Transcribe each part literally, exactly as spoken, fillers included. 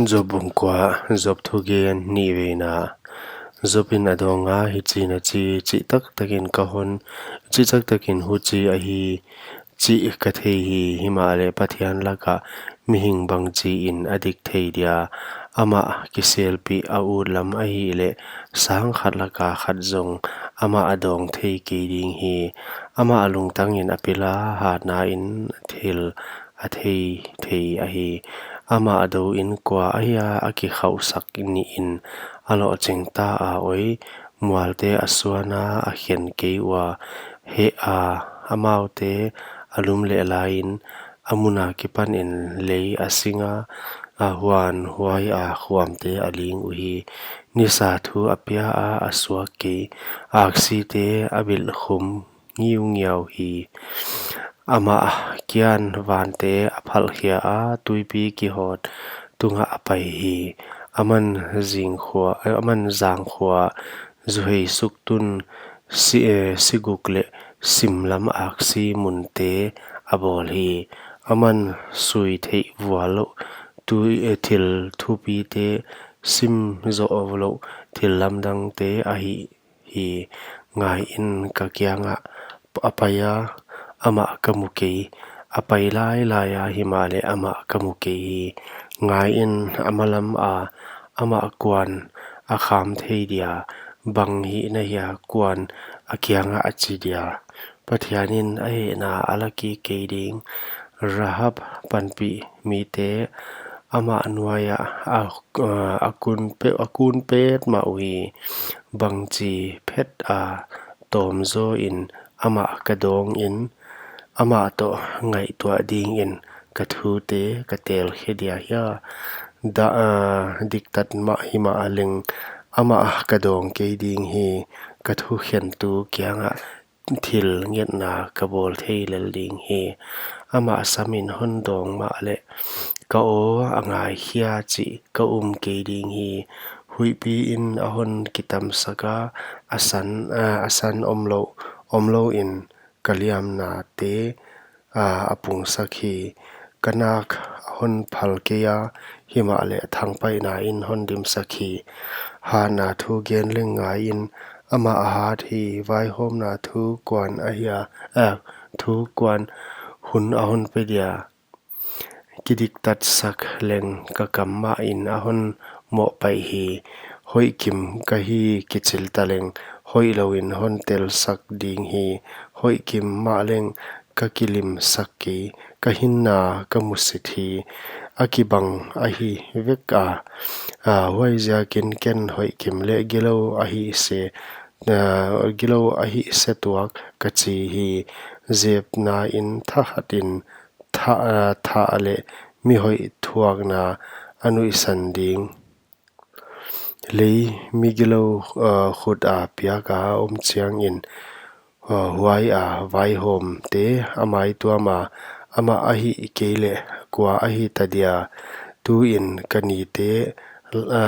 Job bung kua. Job thugen nihveina. Job in a dawnga hichiin a chi, chihtaktakin ka hon, chihtaktakin huchi ahi chih ka thei hi. Himahleh Pathian laka mihing bangchiin a dik thei dia? Amah kiselpih a ut lam ahihleh, sang khat laka khat zong amah a dawng thei kei ding hi. Amah lungtangin a pila, hatnain thil a thei thei ahi. Amah douin kua ahia a kikhauhsak nihin a lohching ta a oi. Mualte a suana a khen kei ua, heh a, amaute a lum leh laiin, a mun akipanin lei a singa, a huan huaia khuamte a ling uhi. Nisa thu a pia a, a suak kei, aksite a bilhkhum ngiungiau hi. Amah kian vante a phalhkhia a, tuipi kihawt tungah a pai hi. Aman zingkhua, eh, aman zangkhua, zuhei suktun, si, eh, siguk leh simlam aksi munte a bawl hi. Aman sui theih vual louh tui, eh, thil thupite, sim zoh louh thil lamdangte a hih hi. Ngaiin, ka kiangah a pai a, amah ka mu kei. A pai lailai a, himahleh amah ka mu kei hi. Ngaiin, a malam a, amah kuan a kham thei dia? Bang hihna hia kuan a kiangah a chi dia? Pathianin a hehna a la kik kei ding. Rahab panpih mite amah nuaiah a, a kun pe, a kun petmah uhi. Bangchi phet a tawmzawin amah ka dawngin, amah toh ngaihtuah dingin ka thute ka telkhe dia hia? Da, a, diktat mah himahleng amah ka dawng kei ding hi. Ka thukhentu kiangah thil ngetna ka bawl thei lel ding hi. Amah samin hon dawng mahleh, ka aw a ngaikhia chih ka um kei ding hi. Huihpiin a hon kitamsak a, a san, a, a san omlou, omlouin ka liamnate, a, a pungsak hi. Ka nak a hon phal kei a, himahleh thangpaihnain hon dimsak hi. Hatna thugen leng ngaiin, amah a hat hi. Vaihawmna thu kuan ahia, a, thu kuan hun a hon pe dia? Kidiktatsak leng ka kam mahin a hon mohpaih hi. Hoihkim ka hi kichil taleng, hoihlouin hon telsak ding hi. Hoihkim mahleng ka kilimsak kei, ka hinna ka musit hi. A kibang ahi vek a, a, huaiziakin ken hoihkim leh gilou ahih se, a, gilou ahih se tuak ka chi hi. Zepnain thakhatin tha, a, thah leh mihoih thuakna a nuihsan ding. Lei migilou, a, khuta piaka om chiangin, a, huaia vaihawmte a maituama, amah ahih kei leh kua ahi ta dia? Tuin ka nite, a,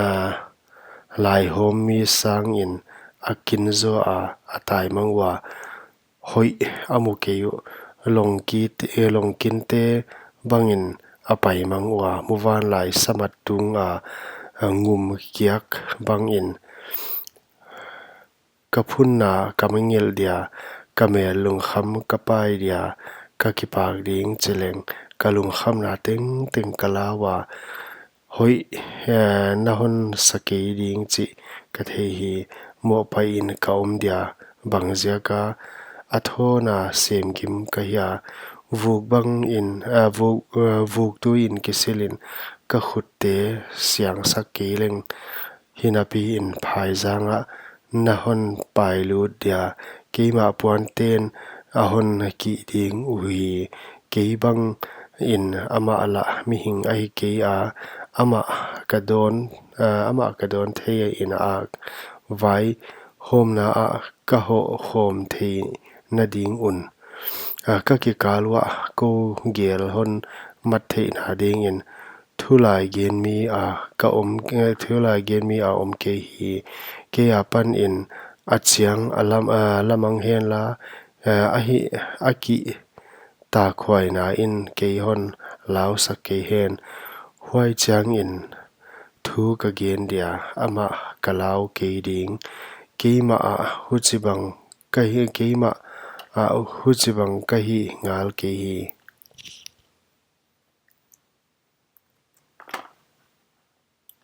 laihawmmi sangin a kin zaw a, a taimang ua, hoih a mu kei uh. Longkit, eh, longkinte bangin a paimang ua, muvanlai samat tunga, a, ngum kiak bangin. Ka phunna ka mangngilh dia, ka mel lungkham ka pai dia, ka kipak ding chi leng, ka lungkhamna tengteng ka la ua. Hoih, eh, na hon sa kei ding chih ka thei hi. Mohpaihin ka om dia, bangziaka a thawna semgim ka hia? Vuk bangin, eh, vuk, eh, vuk tuiin kisilin ka khutte siangsak kei leng, hinapiin phaizangah na hon pailut dia, keimah puanten a hon kih ding uhi. Kei bangin amah lah mihing ahi kei a, amah ka dawn, a, amah ka dawn thei in a, vaihawmna ah ka hoh khawm theihna ding un. A, ka kikal uah kou gel hon mat theihna dingin, thulai genmi a ka om, eh, thulai genmi a om kei hi. Kei apanin a chiang a lam, a lamang henla, eh, ahi, a kihtakhuainain kei hon lausak kei hen. Huai chiangin thu ka gen dia, amah ka lau kei ding: keimah ah huchibang ka hih ngal kei hi.